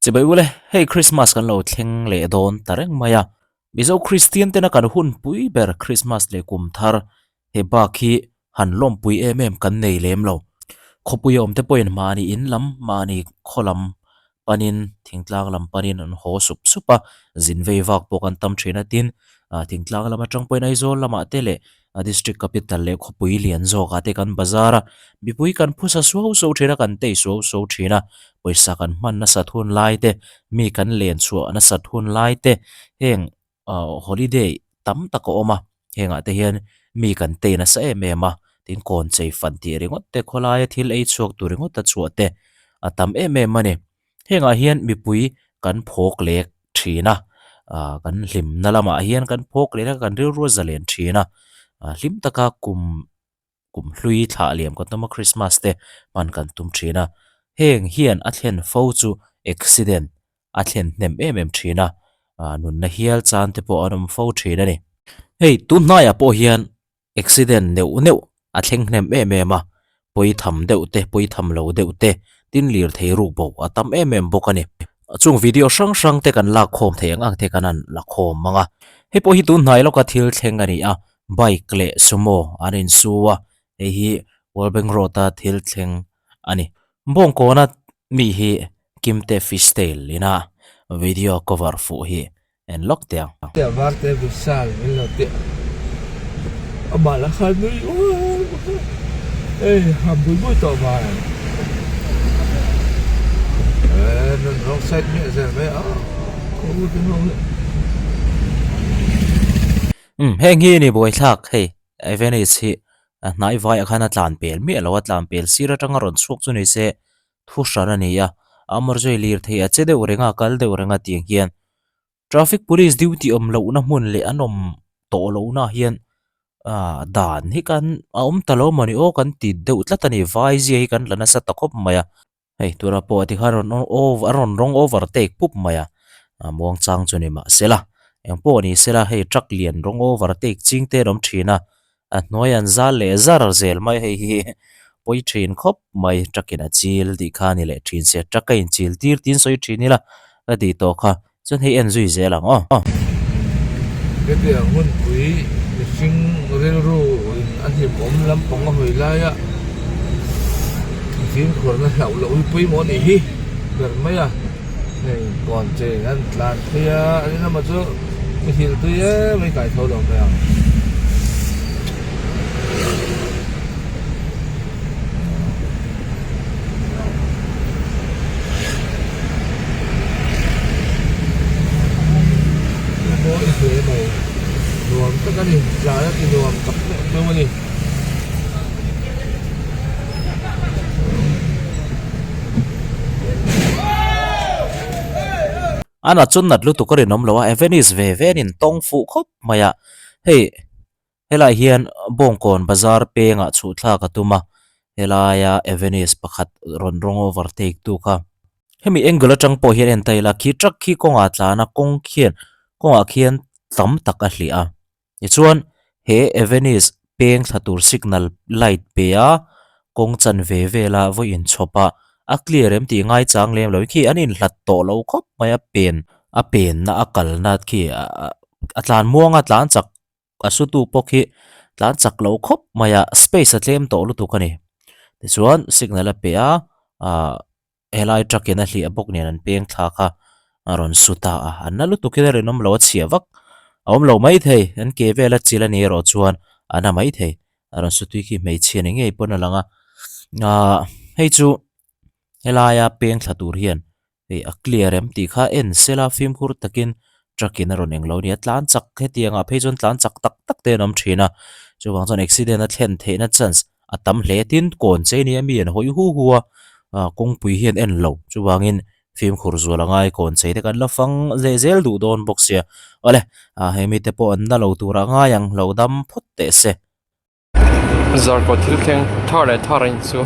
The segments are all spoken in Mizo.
Chibai ule, hei Christmas kan lo thleng leh dawn ta reng mai a. Mizo Kristian tena kan hunpui ber Christmas leh kum thar he bak hi han lawmpui em em kan nei lem lo. Khawpui a awm te pawhin mahni in lam, mahni khaw lam panin thingtlang lam panin an haw sup sup a, zin vei vak pawh kan tam thin a tin thingtlang lam atang pawhin Aizawl lamah te leh a district capital leh khawpui lian zawkah te kan bazar a, mipui kan phusa suau suau thin a, kan tei suau suau thin a, pawisa kan hman nasat hun lai te, mi kan len chhuah nasat hun lai te, heng ah holiday tam tak a awm a, hengah te hian mi kan tei nasa em em a, tin kawn chei fan tih ringawt te khawlaia thil ei chhuak tur ringawt a chhuah te a tam em em a ni. Hengah hian mipui kan phawk lek thin a, ah kan hlimna lamah hian kan phawk leh a kan rilru a zalen thin a, ah hlim taka kum kum hlui thlah liam kan tum a Christmas te hman kan tum thin a, heng hian a thlen fo chu accident a thlen hnem em em thin a, ah nunna hial chan te pawh an awm fo thin a ni. Hei tun hnaiah pawh hian Accident neuh neuh a thleng hnem em em a, pawi tham deuh te, pawi tham lo deuh te, tin lirthei ruk bo a tam em em bawk a ni. Chung video hrang hrang te kan lak khawm thei ang ang te kan han la khawm ang a. Hei pawh hi tun hnai lawka thil thleng a ni a, bike leh sumo an insu a, hei hi World Bank Road a thil thleng a ni. Bawngkawna mi hi Kimte Fishtail ina video cover fuh hi En lawk teh ang. Tia varte Vishal min lo tih amah lah khan nui ei ha bui bui tawh mai eh nun rawng side miah zel mai a ka u te ho hi. Umm heng hi ni buaithlak hei Evenis hi a hnai vaiah khan a tlan pel miah lo a tlan pel sir atanga rawn chhuak chu ni se thu hran a ni a, amar chu hei lirthei a che deuh reng a kal deuh reng a tiang hian traffic police duty awm lohna hmun leh an awm tawh lohna ah hian ah dan hi kan a awm ta lo mawni aw kan ti deuh tlat a ni vai zia hi kan la nasa ta khawp mai a hei tura pawh a tikhan rawn over a rawn rawng over take pup mai a a muang chang chu ni mahsela engpawh ni sela hei truck lian rawng over take ching te an awm thin a. A hnuai an zal leh zar zel mai hei hi pawi thin khawp mai truck in a chil tih kha a ni leh thin sia truck a inchil tir tiin sawi thin ila ka tih tawh kha chuan hei en zui zel ang aw. Hetiang hunpui mihring rilru in a hlimawm lampang a hawi laia fimkhurna hlauh loh hi pawimawh a nih hi ber mai a. Hei kawn cheng an tlan phei a an inlamah chu muhil tui em mai kai tho lo mai ang. Mawi hle mai nuam tak a ni tlan a ti nuam tak meuh meuh a ni. A nat chu nat lutuk a rinawm lo a, Evenis ve ve an intawng fuh khawp mai a, hei helaiah hian Bawngkawn bazar pengah chhuhthlak a tum a, helaia Evenis pakhat rawn rawng overtake tu kha. Hemi angle atang pawh hian en ta ila khi truck khi kawngah tlan a, kawng khian kawngah khian tam tak a hliah a. Tichuan, he Avenis peng thla tur signal light pe a, kawng chan ve vela vawi inchhawp a, a clear em tih ngai chang lem lo khi an inhlat tawh lo khawp mai a, pen a penna a kalna khi a tlan muang a tlan chak a sutu pawh khi tlan chak lo khawp mai a, space a tlem tawh lutuk a ni. Tichuan, signal a pe a, ah. Helai truck in a hliah bawk nen an peng thla kha a rawn su ta a, an na lutuk in a rinawm lo a chhia vak a awm lo maithei, an ke vel a chil a ni erawh chuan a na maithei, a rawn su tui khi hmeichhia ni ngei pawn a lang a, ahh hei chu helaia peng thla tur hian hei a clear em tih kha en sela fimkhur takin truck in a rawn englo a ni a, tlan chak hetiang ah phei chuan tlan chak tak tak te an awm thin a, chuvang chuan accident a thlen theihna chance a tam hle tin kawn che nia mi an hawi hu hu a ah kawngpui hian en lo chuvangin fimkhur zual a ngai kawn chei te kan la fang leh zel duh dawn bawk sia awle ah he mite pawh an na lo tur a ngai ang lo dam phawt teh se. Zarkawt thil thleng thar leh thar a inchu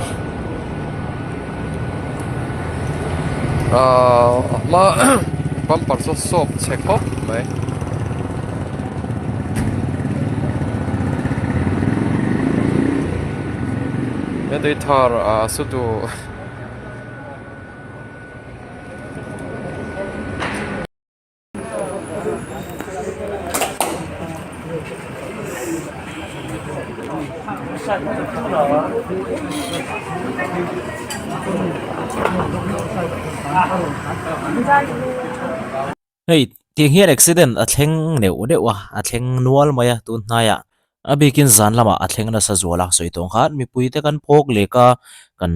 ahh a hma bumper chu a sawp chhe khawp mai. Hetei thar ah su tu. Hei tiang hian accident a thleng neuh neuh a a thleng nual mai a tun hnaiah a bikin zan lamah a thleng nasa zual a sawi tawng khan mipui te kan phawk lek a kan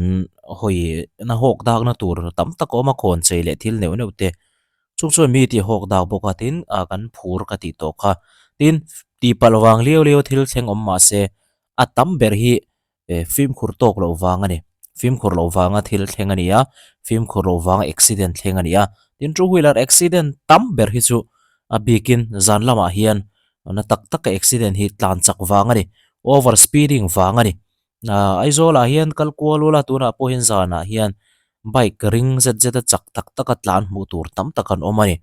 hawi na hawk dakna tur tam tak a awm a khawn chei leh thil neuh neuh te chung chuan mi tih hawk dak bawk a tin ah kan phur ka tih tawh kha tin tihpalh vang liau liau thil thleng awm mahse a tam ber hi eh fimkhur tawk loh vang a ni fimkhur loh vanga thil thleng a ni a fimkhur loh vanga accident thleng a ni a tin two wheeler accident tam ber hi chu a bikin zan lamah hian na tak tak a accident hi tlan chak vang a ni over speeding vang a ni ah Aizawl ah hian kal kual ula tunah pawh hian zanah hian bike ring zet zet a chak tak tak a tlan hmuh tur tam tak an awm a ni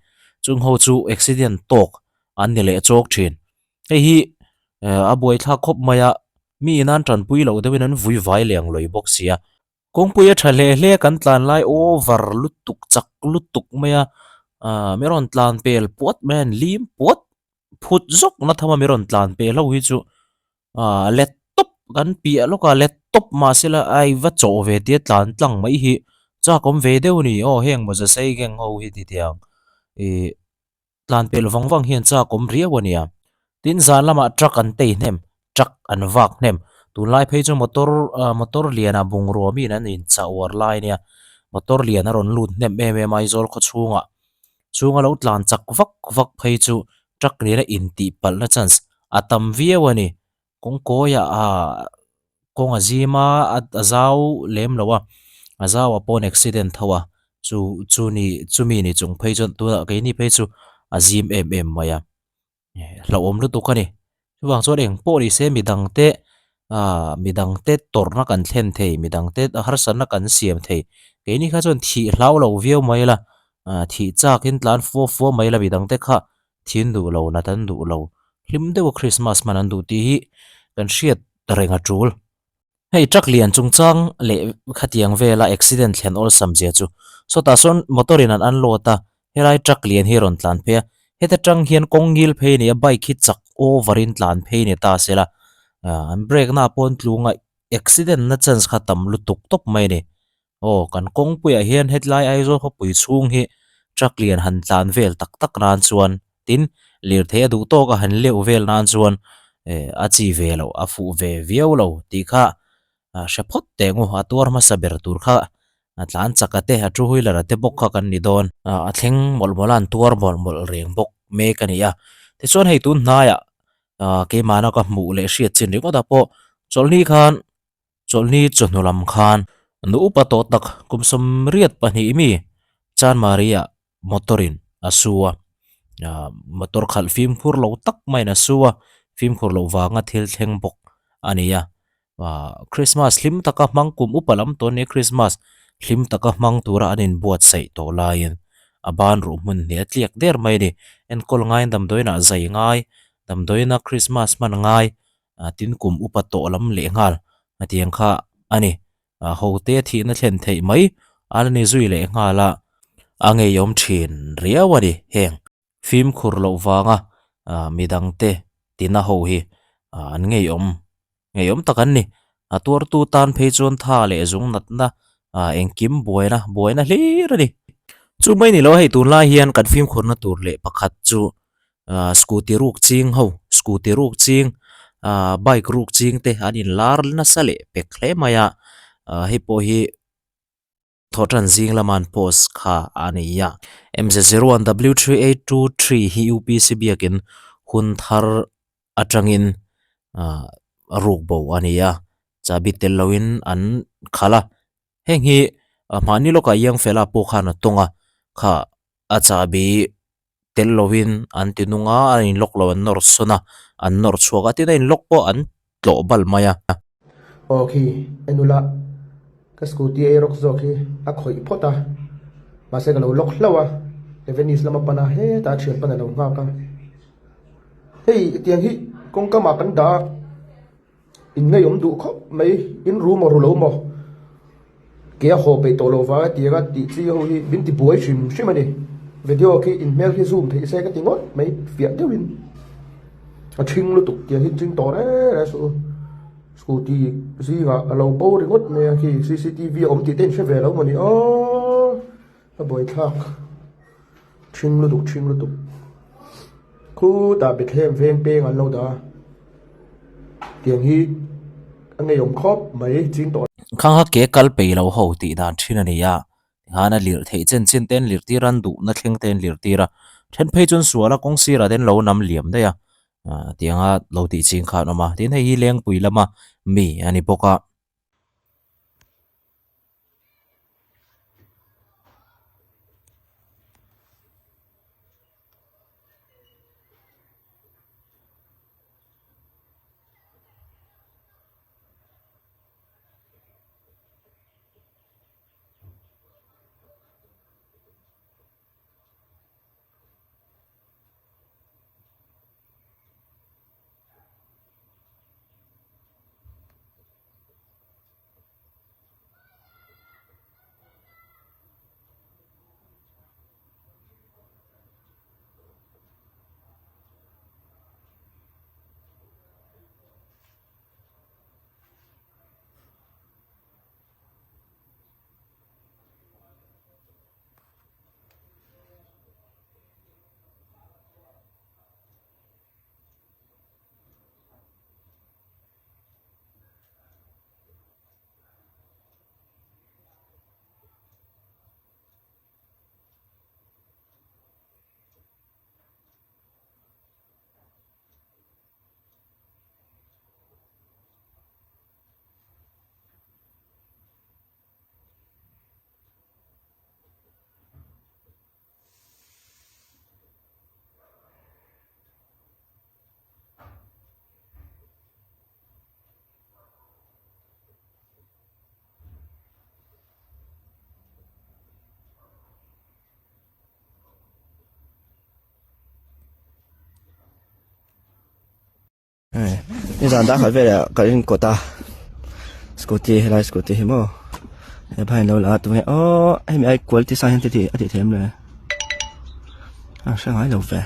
chung ho chu accident tawk an ni leh chawk thin hei hi eh a buaithlak khawp mai a. Mi in an tanpui loh deuhin an vui vai leh ang lawih bawk sia. Kawngpui a tha hle hle kan tlan lai over lutuk chak lutuk mai a, aah mi rawn tlan pel puat mai a an lim puat phut zawk na tham a mi rawn tlan pel ho hi chu aah let tawp kan piah lawk a let tawp mahse la ai va chawh ve tia tlan tlang mai hi chak awm ve deuh a ni aw heng mawza sei gang ho hi ti tiang ih. Tlan pelh vang vang hian chak awm riau a nia. Tin zan lamah truck an tei hnem, truck an vak hnem. Tunlai phei chu motor ah motor lianah bungrua miin an inchah uar lai a nia. Motor lian a rawn lut hnem em em a Aizawl khaw chhungah. Chhunga lo tlan chak vak vak phei chu truck nena intih palhna chance a tam viau a ni. Kawngkawiah ah kawng a zim a a zau lem lo a a zau ah pawh accident tho a chu chu ni chumi ni chung phei chuan tunah keini phei chu a zim em em mai a hlauhawm lutuk a ni chuvang chuan eng pawh ni se midang te ah midang te tawrhna kan thlen thei midang te harsatna kan siam thei keini kha chuan thih hlau lo viau mai la ah thih chak in tlan fua fua mai la midang te kha Thin duh lo, nat an duh lo, hlim deuha Christmas hman an duh tih hi kan hriat reng a tul. Hei truck lian chungchang leh khatiang vela accident thlen awlsam zia chu sawtah sawn motor in an unload a, helai truck lian hi rawn tlan phei a, heta tang hian kawng ngil phei a ni a, bike hi chak over in tlan phei ni ta sela, an brake na pawh an tlung a, accident na chance kha tam lutuk tawp mai a ni. Aw kan kawngpuiah hian hetlai Aizawl khawpui chhung hi truck lian han tlan vel tak tak nan chuan tin lirthei a duh tawk a han leuh vel nan chuan eh a chi ve loh a fuh ve viau lo tih kha ah hre phawt teh ngu a tuar hmasa ber tur kha a tlan chak a te a two wheeler a te bawk kha kan ni dawn. Ah a thleng mawlh mawlh a an tuar mawlh mawlh reng bawk mek a ni a tichuan hei tun hnaiah ah keimahna ka hmuh leh hriat chin ringawt ah pawh chawlhni khan Chawlhni chawhnu lam khan nu upa tawh tak kum 82 mi Chanmari-ah motor-in a su a, motor khalh fimkhur lo tak maiin a su a, fimkhur loh vanga thil thleng bawk a ni a. Christmas hlim taka hmang kum upa lam tawh nia Christmas hlim taka hmang tura an inbuatsaih tawh laiin a ban ruh hmun hnih a tliak der mai a ni. Enkawl ngaiin damdawiinah zai ngai, damdawiina Christmas hman ngai ah tin kum upa tawh lam leh nghal a tiang kha a ni ah ho te thihna thlen theih mai a la ni zui leh nghal a a ngeiawm thin riau a ni heng fimkhur loh vanga ah midang te tina ho hi ah an ngeiawm ngeiawm tak an ni a tuartu tan phei chuan tha leh zung natna ah engkim buaina buaina hlir a ni chu mai ni lo hei tunlai hian kan fimkhurna tur leh pakhat chu. ah scooty ruk ching ho scooty ruk ching ah bike ruk ching te an in lar nasa leh pek hle mai a ah hei pawh hi thawhtan zing lama an post kha a ni a M Z zero one W 3823 hi U P C biakin hun thar atangin ah ruk bo a ni a chahbi tel loin an khalh a heng hi mahni lawkah iang fela pawh khan a tawng a kha a chahbi tel lovin an ti nung a a in lock lo an nawr sawn a an nawr chhuak a tin a in lock pawh an tlawh bal mai a. Aw khi en ula ka scooty ei rawk zawk hi a khawih phawt a mahse ka lo lock hlauh a Avenis lama pan a hetah a thian pan a lo nghak a hei tiang hi kawngka mah kan dah a. In ngeiawm duh khawp mai, in ru maw ru lo maw? Ke a haw peih tawh lo vang a ti anga tih chi ho hi min ti buai hrim hrim a ni. Video khi in hmel khi zoom theih se ka ti ngawt mai fiah deuhin a thing lutuk tiang hi ching tawh reng reng suh u. Scooty Zingah a lo bo ringawt mai a khi cctv a awm tih te in hre ve lo maw ni aw a buaithlak thing lutuk thing lutuk khutah Bethlehem veng peng an lo dah a tiang hi a ngeiawm khawp mai ching tawh. Khang kha ke kal peih lo ho tih dan thin a ni a, tikhan a lirh theih chen chin te an lirh tir a an duhna thleng te an lirh tir a, then phei chuan sual a kawng sirah te an lo nam liam daih a. ah tianga lo tih ching kha an awm a tin hei hi lengpui lama mi a ni bawk a. Nizan dah khat velah kan in kawt a scooty helai scooty hi maw hepa hian lo la a tunge aww hemi ai quality sang hian a tih theih em le a hre ngai lo ve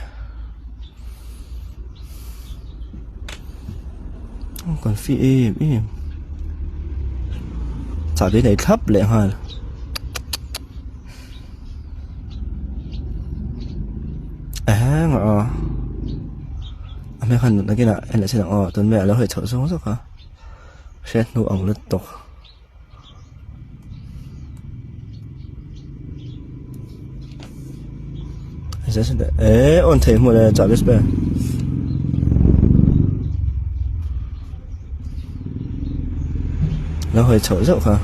kan fi em em chahbi nei thlap leh nghal. Eng aw a hmel khan nutna kinah en leh chin ang aw tun mai a lo hawi chhoh zawk zawk a hriat hnu ang lutuk. Eh on thei hmuh le chahbi spare. Lo hawi chhoh zauh kha.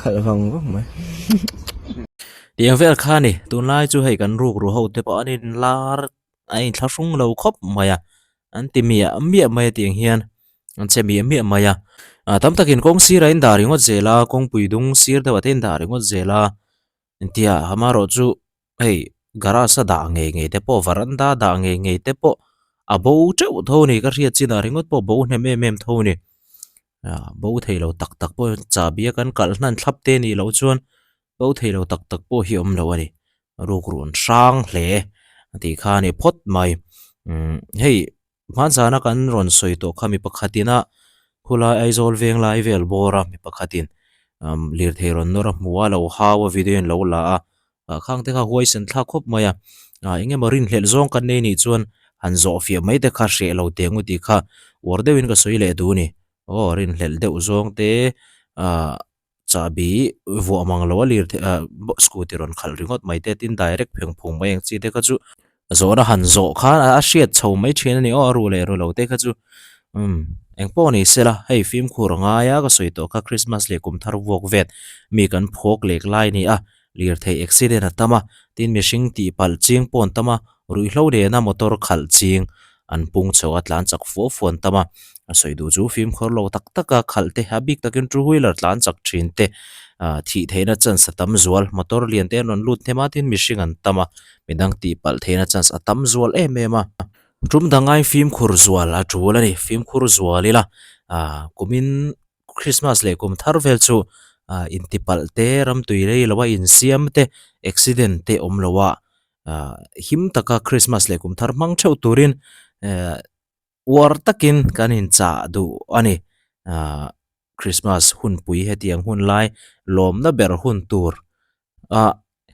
Khalh vang vang mai. Tiang vel kha a ni tunlai chu hei kan rukru ho te pawh an inlar a inthlahrung lo khawp mai a an ti miah miah mai a tiang hian an che miah miah mai a ah tam takin kawng sirah in dah ringawt zel a kawngpui dung sir deuhah te in dah ringawt zel a engtia amaherawhchu hei garage a dah ngei ngei te pawh varanda a dah ngei ngei te pawh a bo teuh tho a ni ka hriat chinah ringawt pawh bo hnem em em tho a ni ah bo thei lo tak tak pawh chahbi a kan kalh hnan thlap te anih loh chuan bo thei lo tak tak pawh hi a awm lo a ni ruk run hrang hle a tih kha a ni phawt mai umm hei hmanzana kan rawn sawi tawh kha mi pakhatin a khulai Aizawl veng lai vel bawr a mi pakhatin umm lirthei rawn nawr a hmu a lo hau a video in lo la a ah khang te kha huaisen thlak khawp mai a ah eng emaw rinhlelh zawng kan nei nih chuan han zawh fiah mai te kha hreh lo teh ang u tih kha uar deuhin ka sawi leh duh a ni aw rinhlelh deuh zawng te ah. Chahbi vuah mang lo a lir the ah scooty rawn khalh ringawt mai te tin direct pheng phung mai ang chi te kha chu zawhna han zawh khan a hriat chho mai thin a ni aw a ru leh ru lo te kha chu umm engpawh ni sela hei fimkhur a ngai a ka sawi tawh kha Christmas leh kum thar vuak vet mi kan phawk lek lai a ni a lirthei accident a tam a tin mihring tih palh ching pawh an tam a ruihhlo nena motor khalh ching. an pung chho a tlan chak fua fua an tam a a sawi duh chu fimkhur lo tak tak a khalh te a bik takin two wheeler tlan chak thin te ah thih theihna chance a tam zual motor lian te an rawn lut hnem a tin mihring an tam a midang tih palh theihna chance a tam zual em em a tum dangai fimkhur zual a tul a ni fimkhur zual ila ah kumin Christmas leh kum thar vel chu ah intipalh te ramtui rei lo a insiam te accident te awm lo a ah him taka Christmas leh kum thar hmang theuh turin eh uar takin kan inchah duh a ni ah Christmas hunpui hetiang hun lai lawmna ber hun tur a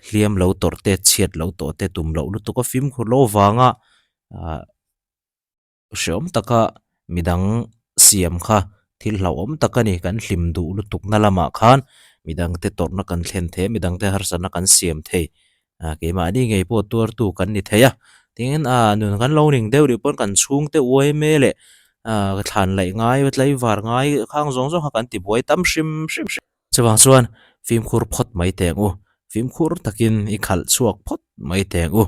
hliam lo tawrh te chhiat lo tawh te tum loh lutuk a fimkhur lo vanga ah. Hreawm taka midang siam kha thil hlauhawm tak a ni. Kan hlim duh lutukna lamah khan midangte tawrhna kan thlen thei a, midangte harsatna kan siam thei. Ah keimahni ngei pawh tuartu kan ni thei a. Tin ah nun kan lo ning deuh rih pawn kan chhungte uaime leh ah thlan laih ngai tlaivar ngai khang zawng zawng kha kan tibuai tam hrim hrim. Chuvang chuan fimkhur phawt mai teh ang u. Fimkhur takin i khalh chhuak phawt mai teh ang u.